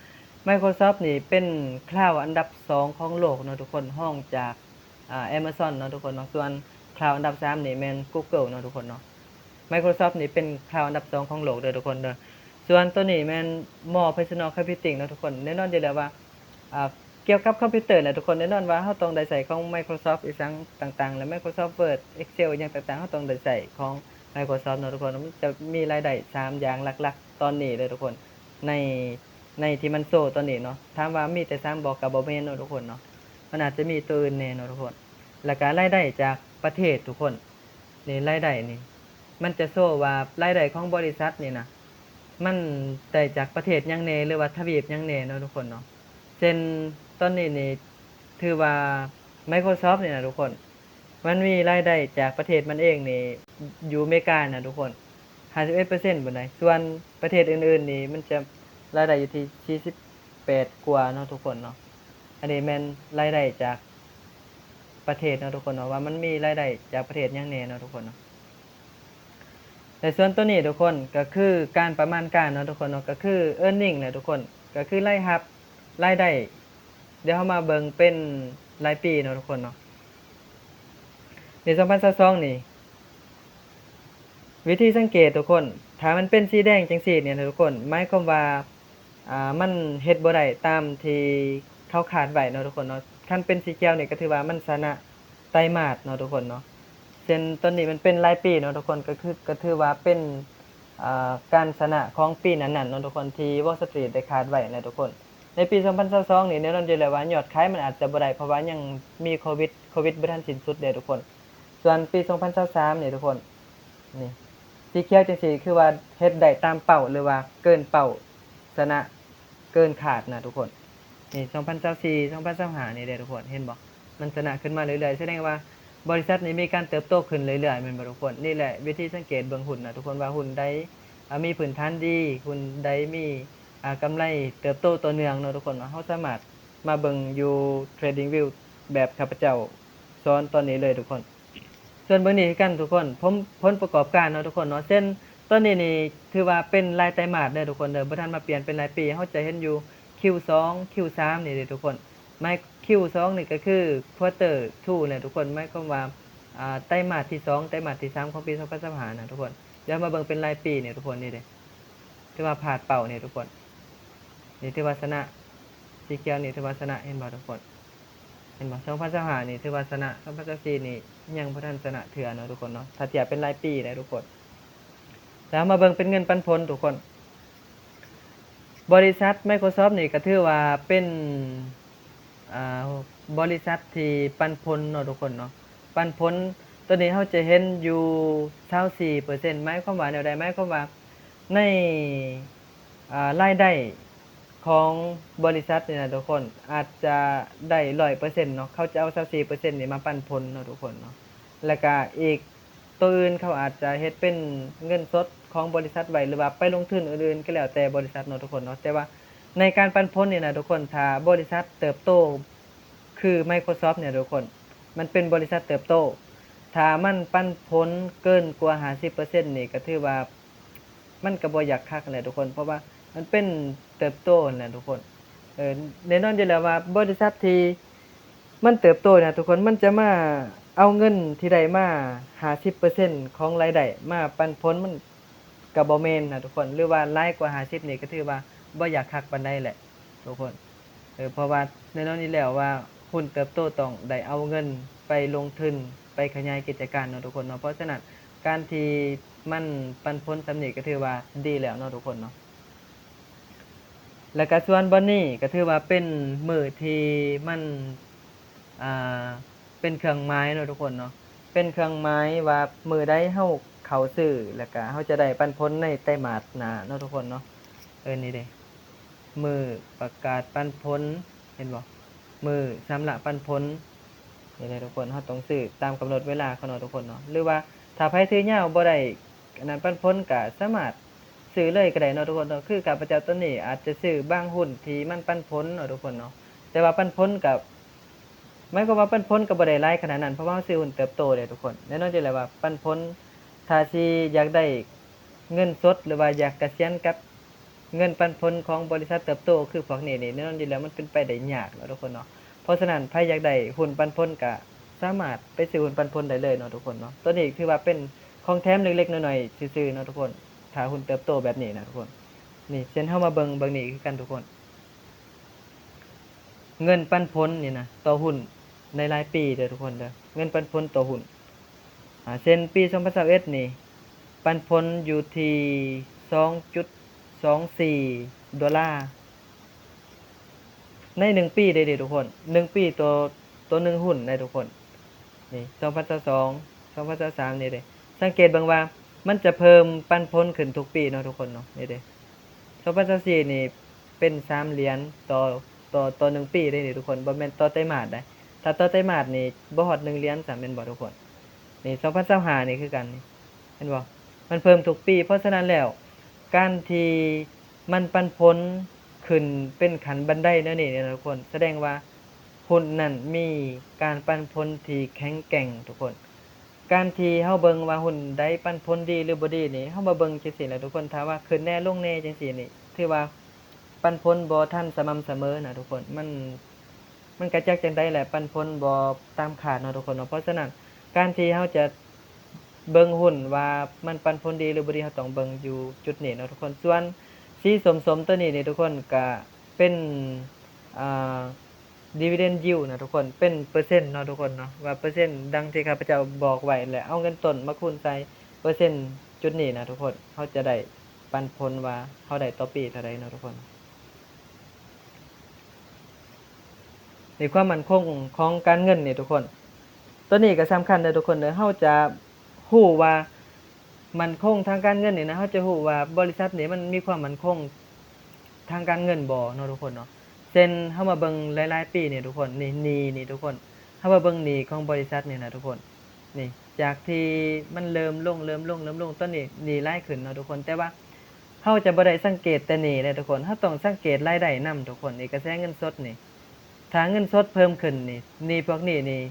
Microsoft ນີ້ເປັນ Cloud ອັນດັບສອງຂອງໂລກເນາະທຸກຄົນ, ຮອງຈາກ ອ່າ Amazon ເນາະທຸກຄົນເນາະ. ສ່ວນ Cloud ອັນດັບສາມນີ້ແມ່ນ Google ເນາະທຸກຄົນເນາະ. Microsoft ນີ້ເປັນ Cloud ອັນດັບສອງຂອງໂລກເດີທຸກຄົນເດີ. ສ່ວນຕົວນີ້ແມ່ນ More Personal Computing ເນາະທຸກຄົນ, ແນ່ນອນຢູ່ແລ້ວວ່າ ອ່າ ກ່ຽວກັບຄອມພິວເຕີແຫຼະທຸກຄົນ, ແນ່ນອນວ່າເຮົາຕ້ອງໄດ້ໃຊ້ຂອງ Microsoft ອີ່ຫຍັງຕ່າງໆ ແລະ Microsoft Word Excel ອີ່ຫຍັງຕ່າງໆ ເຮົາຕ້ອງໄດ້ໃຊ້ຂອງ Microsoft ເນາະທຸກຄົນ. ມັນຈະມີລາຍໄດ້ສາມຢ່າງຫຼັກໆຕອນນີ້ເດີທຸກຄົນ, ໃນ ໃນທີ່ມັນໂຊຕອນນີ້ເນາະ. ຖາມວ່າມີແຕ່ສາມບໍ່? ກໍບໍ່ແມ່ນເນາະທຸກຄົນເນາະ, ມັນອາດຈະມີຕົວອື່ນແດ່ເນາະທຸກຄົນ. ແລ້ວກໍລາຍໄດ້ຈາກປະເທດທຸກຄົນ, ນີ້ລາຍໄດ້ນີ້ ມັນຈະໂຊວ່າລາຍໄດ້ຂອງບໍລິສັດນີ້ນະ ມັນໄດ້ຈາກປະເທດຫຍັງແດ່ ຫຼືວ່າທະວີບຫຍັງແດ່ເນາະທຸກຄົນເນາະ. ເຊັ່ນຕອນນີ້ນີ້ ຖືວ່າ Microsoft ນີ້ນະທຸກຄົນ ມັນມີລາຍໄດ້ຈາກປະເທດມັນເອງນີ້ ຢູ່ເມການະທຸກຄົນ ຫ້າສິບເອັດເປີເຊັນພຸ້ນໃດ໋. ສ່ວນປະເທດອື່ນໆນີ້ ມັນຈະລາຍໄດ້ຢູ່ທີ່ສີ່ສິບ ແປດກວ່າເນາະທຸກຄົນເນາະ. ອັນນີ້ແມ່ນລາຍໄດ້ຈາກປະເທດເນາະທຸກຄົນເນາະ ວ່າມັນມີລາຍໄດ້ຈາກປະເທດຫຍັງແດ່ເນາະທຸກຄົນເນາະ. ແລະສ່ວນໂຕນີ້ທຸກຄົນ ກໍຄືການປະມານການເນາະທຸກຄົນເນາະ ກໍຄື earning ແຫຼະທຸກຄົນ ກໍຄືລາຍຮັບ ລາຍໄດ້. ດຽວເຮົາມາເບິ່ງເປັນລາຍປີເນາະທຸກຄົນເນາະ. ໃນສອງພັນຊາວສອງນີ້ ວິທີສັງເກດທຸກຄົນ ຖ້າມັນເປັນສີແດງຈັ່ງຊີ້ນີ້ນະທຸກຄົນ ໝາຍຄວາມວ່າ ອ່າ ມັນເຮັດບໍ່ໄດ້ຕາມທີ່ເຂົາຄາດໄວ້ເນາະທຸກຄົນເນາະ. ຄັນເປັນສີຂຽວນີ້ກໍຖືວ່າມັນຊະນະໄຕມາດເນາະທຸກຄົນເນາະ. ເຊັ່ນຕອນນີ້ມັນເປັນລາຍປີເນາະທຸກຄົນ ກໍຄື ກໍຖືວ່າເປັນ ອ່າ ການຊະນະຂອງປີນັ້ນໆເນາະທຸກຄົນ ທີ່ Wall Street ໄດ້ຄາດໄວ້ນະທຸກຄົນ. ໃນປີສອງພັນຊາວສອງນີ້ ແນ່ນອນຢູ່ແລ້ວວ່າຍອດຂາຍມັນອາດຈະບໍ່ໄດ້ ເພາະວ່າຍັງມີໂຄວິດ ໂຄວິດບໍ່ທັນສິ້ນສຸດເດ້ທຸກຄົນ. ສ່ວນປີສອງພັນຊາວສາມນີ້ທຸກຄົນ ນີ້ ສີຂຽວຈັ່ງຊີ້ ຄືວ່າເຮັດໄດ້ຕາມເປົ້າ ຫຼືວ່າເກີນເປົ້າ ຊະນະເກີນຄາດນະທຸກຄົນ. ນີ້ ສອງພັນຊາວສີ່ ສອງພັນຊາວຫ້ານີ້ເດ້ທຸກຄົນ ເຫັນບໍ່? ມັນຊະນະຂຶ້ນມາເລື້ອຍໆ ສະແດງວ່າບໍລິສັດນີ້ມີການເຕີບໂຕຂຶ້ນເລື້ອຍໆ ແມ່ນບໍ່ທຸກຄົນ? ນີ້ແຫຼະວິທີສັງເກດເບິ່ງຫຸ້ນນະທຸກຄົນ ວ່າຫຸ້ນໃດ ອ່າ ມີພື້ນຖານດີ ຫຸ້ນໃດມີ ອ່າ ກຳໄລເຕີບໂຕຕໍ່ເນື່ອງເນາະທຸກຄົນເນາະ. ເຮົາສາມາດມາເບິ່ງຢູ່ TradingView ແບບຂ້າພະເຈົ້າສອນຕອນນີ້ເລີຍທຸກຄົນ. ສ່ວນເບິ່ງນີ້ຄືກັນທຸກຄົນ ຜົນ ຜົນປະກອບການເນາະທຸກຄົນເນາະ. ເຊັ່ນຕອນນີ້ນີ້ຖືວ່າເປັນລາຍໄຕມາດເດີທຸກຄົນເດີ ບໍ່ທັນມາປ່ຽນເປັນລາຍປີ. ເຮົາຈະເຫັນຢູ່ ຄິວສອງ ຄິວສາມນີ້ເດ້ທຸກຄົນ. ໝາຍ ຄິວສອງນີ້ກໍຄື quarter two ແຫຼະທຸກຄົນ ໝາຍຄວາມວ່າ ອ່າ ໄຕມາດທີສອງ ໄຕມາດທີສາມຂອງປີສອງພັນຊາວຫ້ານະທຸກຄົນ. ດຽວມາເບິ່ງເປັນລາຍປີນີ້ທຸກຄົນ ນີ້ເດ້ ຖືວ່າພາດເປົ້ານີ້ທຸກຄົນ. ນີ້ຖືວ່າຊະນະ ສີຂຽວນີ້ຖືວ່າຊະນະ ເຫັນບໍ່ທຸກຄົນ? ເຫັນບໍ່? ສອງພັນຊາວຫ້ານີ້ຖືວ່າຊະນະ ສອງພັນຊາວສີ່ນີ້ຍັງບໍ່ທັນຊະນະເທື່ອເນາະທຸກຄົນເນາະ ຖ້າທຽບເປັນລາຍປີໄດ໋ທຸກຄົນ. ແລ້ວເຮົາມາເບິ່ງເປັນເງິນປັນຜົນທຸກຄົນ. ບໍລິສັດ Microsoft ນີ້ກໍຖືວ່າເປັນ ອ່າ ບໍລິສັດທີ່ປັນຜົນເນາະທຸກຄົນເນາະ. ປັນຜົນໂຕນີ້ເຮົາຈະເຫັນຢູ່ຊາວສີ່ເປີເຊັນ ໝາຍຄວາມວ່າແນວໃດ? ໝາຍຄວາມວ່າໃນ ອ່າ ລາຍໄດ້ຂອງບໍລິສັດນີ້ນະທຸກຄົນ ອາດຈະໄດ້ຮ້ອຍເປີເຊັນເນາະ ເຂົາຈະເອົາຊາວສີ່ເປີເຊັນນີ້ມາປັນຜົນເນາະທຸກຄົນເນາະ. ແລ້ວກະອີກ ໂຕອື່ນເຂົາອາດຈະເຮັດເປັນເງິນສົດຂອງບໍລິສັດໄວ້ ຫຼືວ່າໄປລົງທຶນອື່ນໆ ກໍແລ້ວແຕ່ບໍລິສັດເນາະທຸກຄົນເນາະ. ແຕ່ວ່າໃນການປັນຜົນນີ້ນະທຸກຄົນ ຖ້າບໍລິສັດເຕີບໂຕຄື Microsoft ນີ້ນະທຸກຄົນ ມັນເປັນບໍລິສັດເຕີບໂຕ ຖ້າມັນປັນຜົນເກີນກວ່າຫ້າສິບເປີເຊັນນີ້ ກໍຖືວ່າມັນກໍບໍ່ຢາກຄັກຫັ້ນແຫຼະທຸກຄົນ ເພາະວ່າມັນເປັນເຕີບໂຕຫັ້ນແຫຼະທຸກຄົນ. ເອີ ແນ່ນອນຢູ່ແລ້ວວ່າບໍລິສັດທີ່ ມັນເຕີບໂຕນະທຸກຄົນ ມັນຈະມາເອົາເງິນທີ່ໄດ້ມາຫ້າສິບເປີເຊັນຂອງລາຍໄດ້ມາປັນຜົນ ມັນກໍບໍ່ແມ່ນນະທຸກຄົນ ຫຼືວ່າຫຼາຍກວ່າຫ້າສິບນີ້ກໍຖືວ່າບໍ່ຢາກຄັກປານໃດແຫຼະທຸກຄົນ. ເອີ ເພາະວ່າແນ່ນອນຢູ່ແລ້ວວ່າຫຸ້ນເຕີບໂຕຕ້ອງໄດ້ເອົາເງິນໄປລົງທຶນ ໄປຂະຫຍາຍກິດຈະການເນາະທຸກຄົນເນາະ. ເພາະສະນັ້ນ ການທີ່ມັນປັນຜົນສ່ຳນີ້ກໍຖືວ່າດີແລ້ວເນາະທຸກຄົນເນາະ. ແລ້ວກະສ່ວນບ່ອນນີ້ກະຖືວ່າເປັນມື້ທີ່ມັນ ອ່າ ເປັນເຄື່ອງໝາຍເນາະທຸກຄົນເນາະ ເປັນເຄື່ອງໝາຍວ່າມື້ໃດເຮົາເຂົ້າຊື້ ແລ້ວກະເຮົາຈະໄດ້ປັນຜົນໃນໄຕມາດໜ້າເນາະທຸກຄົນເນາະ. ເອີ ນີ້ເດ້ ມື້ປະກາດປັນຜົນ ເຫັນບໍ່? ມື້ຊຳລະປັນຜົນ ນີ້ເດ້ທຸກຄົນ ເຮົາຕ້ອງຊື້ຕາມກຳນົດເວລາເຂົາເນາະທຸກຄົນເນາະ. ຫຼືວ່າຖ້າໃຜຖືຍາວບໍ່ໄດ້ ອັນນັ້ນປັນຜົນກະສາມາດຊື້ເລີຍກະໄດ້ເນາະທຸກຄົນເນາະ. ຄືຂ້າພະເຈົ້າຕອນນີ້ອາດຈະຊື້ບາງຫຸ້ນທີ່ມັນປັນຜົນເນາະທຸກຄົນເນາະ ແຕ່ວ່າປັນຜົນກະ ໝາຍຄວາມວ່າປັນຜົນກະບໍ່ໄດ້ຫຼາຍຂະໜາດນັ້ນ ເພາະວ່າເຮົາຊື້ຫຸ້ນເຕີບໂຕເດ້ທຸກຄົນ. ແນ່ນອນຢູ່ແລ້ວວ່າປັນຜົນ ຖ້າຊິຢາກໄດ້ເງິນສົດ ຫຼືວ່າຢາກກະສຽນກັບເງິນປັນຜົນຂອງບໍລິສັດເຕີບໂຕຄືພວກນີ້ນີ້ ແນ່ນອນຢູ່ແລ້ວມັນເປັນໄປໄດ້ຍາກເນາະທຸກຄົນເນາະ. ເພາະສະນັ້ນໃຜຢາກໄດ້ຫຸ້ນປັນຜົນກະສາມາດໄປຊື້ຫຸ້ນປັນຜົນໄດ້ເລີຍເນາະທຸກຄົນເນາະ. ໂຕນີ້ຖືວ່າເປັນ ຂອງແຖມເລັກໆນ້ອຍໆຊື່ໆເນາະທຸກຄົນ ຖ້າຫຸ້ນເຕີບໂຕແບບນີ້ນະທຸກຄົນ. ນີ້ ເຊັ່ນເຮົາມາເບິ່ງ ເບິ່ງນີ້ຄືກັນທຸກຄົນ ເງິນປັນຜົນນີ້ນະ ຕໍ່ຫຸ້ນໃນລາຍປີເດີທຸກຄົນເດີ ເງິນປັນຜົນຕໍ່ຫຸ້ນ. ອ່າ ເຊັ່ນປີສອງພັນຊາວເອັດນີ້ ປັນຜົນຢູ່ທີ່ສອງຈຸດສອງສີ່ໂດລາ ໃນໜຶ່ງປີເດ້ເດທຸກຄົນ ໜຶ່ງປີຕໍ່ ຕໍ່ໜຶ່ງຫຸ້ນເດ້ທຸກຄົນ. ນີ້ ສອງພັນຊາວສອງ ສອງພັນຊາວສາມນີ້ເດ້ ສັງເກດເບິ່ງວ່າມັນຈະເພີ່ມປັນຜົນຂຶ້ນທຸກປີເນາະທຸກຄົນເນາະ. ນີ້ເດ້ ສອງພັນຊາວສີ່ນີ້ເປັນສາມຫຼຽນຕໍ່ ຕໍ່ ຕໍ່ໜຶ່ງປີເດ້ນີ້ທຸກຄົນ ບໍ່ແມ່ນຕໍ່ໄຕມາດໃດ໋. ຖ້າຕໍ່ໄຕມາດນີ້ບໍ່ຮອດໜຶ່ງຫຼຽນຊ້ຳແມ່ນບໍ່ທຸກຄົນ? ນີ້ ສອງພັນຊາວຫ້ານີ້ຄືກັນນີ້ ເຫັນບໍ່? ມັນເພີ່ມທຸກປີ. ເພາະສະນັ້ນແລ້ວ ການທີ່ມັນປັນຜົນ ຂຶ້ນເປັນຂັ້ນບັນໄດແນວນີ້ເນາະທຸກຄົນ, ສະແດງວ່າຫຸ້ນນັ້ນມີການປັນຜົນທີ່ແຂງແກ່ງທຸກຄົນ. ການທີ່ເຮົາເບິ່ງວ່າຫຸ້ນໃດປັນຜົນດີຫຼືບໍ່ດີນີ້ ເຮົາມາເບິ່ງຈັ່ງຊີ້ແຫຼະທຸກຄົນ, ຖ້າວ່າຂຶ້ນແດ່ລົງແດ່ຈັ່ງຊີ້ນີ້ ຖືວ່າປັນຜົນບໍ່ທັນສະໝ່ຳສະເໝີນະທຸກຄົນ. ມັນ ມັນກະຈັກຈັ່ງໃດແຫຼະ ປັນຜົນບໍ່ຕາມຄາດເນາະທຸກຄົນເນາະ. ເພາະສະນັ້ນ ການທີ່ເຮົາຈະເບິ່ງຫຸ້ນວ່າມັນປັນຜົນດີຫຼືບໍ່ດີ ເຮົາຕ້ອງເບິ່ງຢູ່ຈຸດນີ້ເນາະທຸກຄົນ. ສ່ວນສີສົ້ມໆໂຕນີ້ນີ້ທຸກຄົນ ກະເປັນ ອ່າ dividend yield ນະທຸກຄົນ, ເປັນເປີເຊັນເນາະທຸກຄົນເນາະ, ວ່າເປີເຊັນດັ່ງທີ່ຂ້າພະເຈົ້າບອກໄວ້ແຫຼະ, ເອົາເງິນຕົ້ນມາຄູນໃສ່ເປີເຊັນຈຸດນີ້ນະທຸກຄົນ, ເຮົາຈະໄດ້ປັນຜົນວ່າເຮົາໄດ້ຕໍ່ປີເທົ່າໃດເນາະທຸກຄົນ. ໃນຄວາມໝັ້ນຄົງຂອງການເງິນນີ້ທຸກຄົນ, ໂຕນີ້ກໍສຳຄັນເດີທຸກຄົນເດີ. ເຮົາຈະຮູ້ວ່າໝັ້ນຄົງທາງການເງິນນີ້ນະ, ເຮົາຈະຮູ້ວ່າບໍລິສັດນີ້ມັນມີຄວາມໝັ້ນຄົງທາງການເງິນບໍ່ເນາະທຸກຄົນເນາະ. ເຊັ່ນ ເຮົາມາເບິ່ງຫຼາຍໆປີນີ້ທຸກຄົນ, ນີ້ ໜີ້ນີ້ທຸກຄົນ, ເຮົາມາເບິ່ງໜີ້ຂອງບໍລິສັດນີ້ນະທຸກຄົນ. ນີ້ ຈາກທີ່ມັນເລີ່ມລົງ ເລີ່ມລົງ ເລີ່ມລົງ, ຕອນນີ້ໜີ້ຫຼາຍຂຶ້ນເນາະທຸກຄົນ. ແຕ່ວ່າເຮົາຈະບໍ່ໄດ້ສັງເກດແຕ່ໜີ້ເດ້ທຸກຄົນ, ເຮົາຕ້ອງສັງເກດລາຍໄດ້ນຳທຸກຄົນ. ເອກະແສເງິນສົດນີ້ ຖ້າເງິນສົດເພີ່ມຂຶ້ນນີ້ ໜີ້ພວກນີ້ນີ້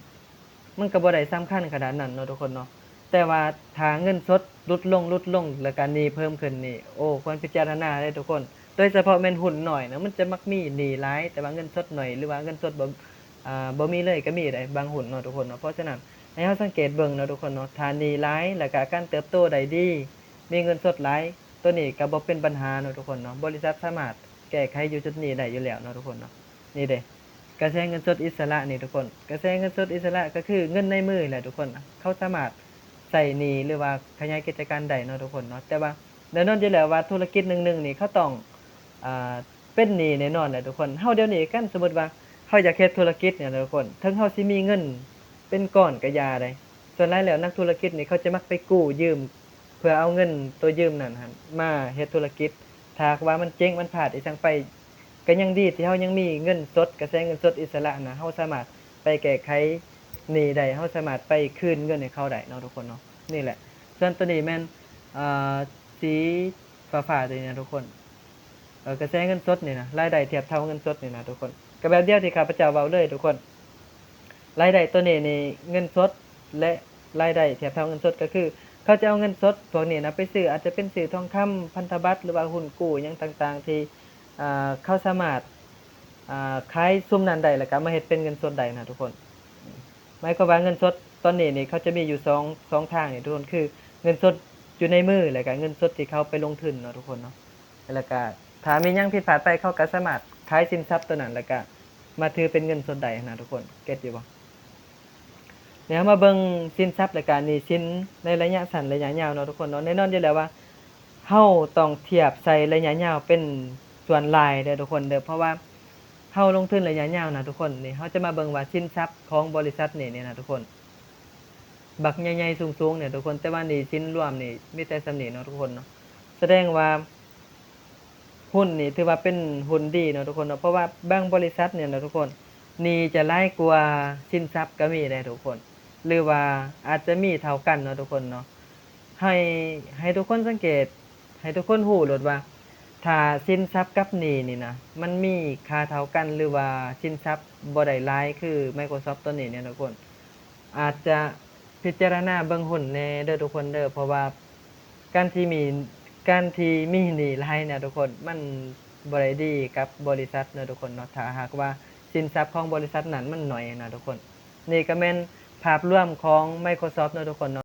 ມັນກໍບໍ່ໄດ້ສຳຄັນຂະໜາດນັ້ນເນາະທຸກຄົນເນາະ. ແຕ່ວ່າຖ້າເງິນສົດຫຼຸດລົງ ຫຼຸດລົງ ແລ້ວກະໜີ້ເພີ່ມຂຶ້ນນີ້ ໂອ້ ຄວນພິຈາລະນາເດ້ທຸກຄົນ. ໂດຍສະເພາະແມ່ນຫຸ້ນນ້ອຍນະ, ມັນຈະມັກມີໜີ້ຫຼາຍ ແຕ່ວ່າເງິນສົດໜ້ອຍ ຫຼືວ່າເງິນສົດບໍ່ ອ່າ ບໍ່ມີເລີຍກໍມີໄດ໋ ບາງຫຸ້ນເນາະທຸກຄົນເນາະ. ເພາະສະນັ້ນ ໃຫ້ເຮົາສັງເກດເບິ່ງເນາະທຸກຄົນເນາະ, ຖ້າໜີ້ຫຼາຍ ແລ້ວກະການເຕີບໂຕໄດ້ດີ ມີເງິນສົດຫຼາຍ ໂຕນີ້ກໍບໍ່ເປັນບັນຫາເນາະທຸກຄົນເນາະ. ບໍລິສັດສາມາດແກ້ໄຂຢູ່ຈຸດນີ້ໄດ້ຢູ່ແລ້ວເນາະທຸກຄົນເນາະ. ນີ້ເດ້ ກະແສເງິນສົດອິດສະຫຼະນີ້ທຸກຄົນ, ກະແສເງິນສົດອິດສະຫຼະກໍຄືເງິນໃນມືແຫຼະທຸກຄົນ, ເຂົາສາມາດໃຊ້ໜີ້ ຫຼືວ່າຂະຫຍາຍກິດຈະການໄດ້ເນາະທຸກຄົນເນາະ. ແຕ່ວ່າແນ່ນອນຢູ່ແລ້ວວ່າທຸລະກິດໜຶ່ງໆນີ້ ເຂົາຕ້ອງ ອ່າ ເປັນໜີ້ແນ່ນອນແຫຼະທຸກຄົນ. ເຮົາດຽວນີ້ກັນ ສົມມຸດວ່າເຮົາຢາກເຮັດທຸລະກິດນີ້ນະທຸກຄົນ, ເຖິງເຮົາຊິມີເງິນເປັນກ້ອນກະຢ່າໃດ໋, ສ່ວນຫຼາຍແລ້ວນັກທຸລະກິດນີ້ ເຂົາຈະມັກໄປກູ້ຢືມເພື່ອເອົາເງິນໂຕຢືມນັ້ນຫັ້ນມາເຮັດທຸລະກິດ. ຖ້າຫາກວ່າມັນເຈັງ ມັນພາດອີ່ຫຍັງໄປ ກໍຍັງດີທີ່ເຮົາຍັງມີເງິນສົດ, ກະແສເງິນສົດອິດສະຫຼະນະ, ເຮົາສາມາດໄປແກ້ໄຂໜີ້ໄດ້, ເຮົາສາມາດໄປຄືນເງິນໃຫ້ເຂົາໄດ້ເນາະທຸກຄົນເນາະ. ນີ້ແຫຼະ ສ່ວນໂຕນີ້ແມ່ນ ອ່າ ສີຟ້າໆໂຕນີ້ນະທຸກຄົນ, ເອີ ກະແສເງິນສົດນີ້ນະ, ລາຍໄດ້ທຽບເທົ່າເງິນສົດນີ້ນະທຸກຄົນ. ກໍແບບດຽວທີ່ຂ້າພະເຈົ້າເວົ້າເລີຍທຸກຄົນ, ລາຍໄດ້ໂຕນີ້ນີ້ ເງິນສົດ ແລະ ລາຍໄດ້ທຽບເທົ່າເງິນສົດ ກໍຄືເຂົາຈະເອົາເງິນສົດພວກນີ້ນະໄປຊື້ ອາດຈະເປັນຊື້ທອງຄຳ, ພັນທະບັດ ຫຼືວ່າຫຸ້ນກູ້ຫຍັງຕ່າງໆ ທີ່ ອ່າ ເຂົາສາມາດ ອ່າ ຂາຍຊຸມນັ້ນໄດ້ ແລ້ວກໍມາເຮັດເປັນເງິນສົດໄດ້ນະທຸກຄົນ. ໝາຍຄວາມວ່າເງິນສົດຕອນນີ້ນີ້ ເຂົາຈະມີຢູ່ສອງ ສອງທາງນີ້ທຸກຄົນ, ຄືເງິນສົດຢູ່ໃນມື ແລ້ວກໍເງິນສົດທີ່ເຂົາໄປລົງທຶນເນາະທຸກຄົນເນາະ. ແລ້ວກໍຖ້າມີຫຍັງຜິດພາດໄປ ເຂົາກໍສາມາດຂາຍສິນຊັບໂຕນັ້ນ ແລ້ວກໍມາຖືເປັນເງິນສົດໄດ້ນະທຸກຄົນ, ເກັດຢູ່ບໍ່? ດຽວເຮົາມາເບິ່ງສິນຊັບ ແລ້ວກະໜີ້ສິນໃນໄລຍະສັ້ນໄລຍະຍາວເນາະທຸກຄົນເນາະ. ແນ່ນອນຢູ່ແລ້ວວ່າເຮົາຕ້ອງທຽບໃສ່ໄລຍະຍາວເປັນສ່ວນຫຼາຍເດີທຸກຄົນເດີ, ເພາະວ່າເຮົາລົງທຶນໄລຍະຍາວນະທຸກຄົນ. ນີ້ເຮົາຈະມາເບິ່ງວ່າສິນຊັບຂອງບໍລິສັດນີ້ນີ້ນະທຸກຄົນ ບັກໃຫຍ່ໆສູງໆນີ້ທຸກຄົນ, ແຕ່ວ່າໜີ້ສິນລວມນີ້ມີແຕ່ສ່ຳນີ້ເນາະທຸກຄົນເນາະ. ສະແດງວ່າ ຮຸ້ນນີ້ຖືວ່າເປັນຮຸ້ນດີເນາະທຸກຄົນເນາະ, ເພາະວ່າບາງບໍລິສັດນີ້ນະທຸກຄົນ ໜີ້ຈະຫຼາຍກວ່າສິນຊັບກໍມີເດ້ທຸກຄົນ ຫຼືວ່າອາດຈະມີເທົ່າກັນເນາະທຸກຄົນເນາະ. ໃຫ້ ໃຫ້ທຸກຄົນສັງເກດ ໃຫ້ທຸກຄົນຮູ້ໂລດວ່າ ຖ້າສິນຊັບກັບໜີ້ນີ້ນະ ມັນມີຄ່າເທົ່າກັນ ຫຼືວ່າສິນຊັບບໍ່ໄດ້ຫຼາຍຄື Microsoft ຕົວນີ້ເນາະທຸກຄົນ ອາດຈະພິຈາລະນາເບິ່ງຮຸ້ນແດ່ເດີທຸກຄົນເດີ, ເພາະວ່າການທີ່ມີ ການທີ່ມີໜີ້ຫຼາຍນະທຸກຄົນ ມັນບໍ່ໄດ້ດີກັບບໍລິສັດເນາະທຸກຄົນເນາະ, ຖ້າຫາກວ່າສິນຊັບຂອງບໍລິສັດນັ້ນມັນໜ້ອຍນະທຸກຄົນ. ນີ້ກໍແມ່ນພາບລວມຂອງ Microsoft ເນາະທຸກຄົນເນາະ.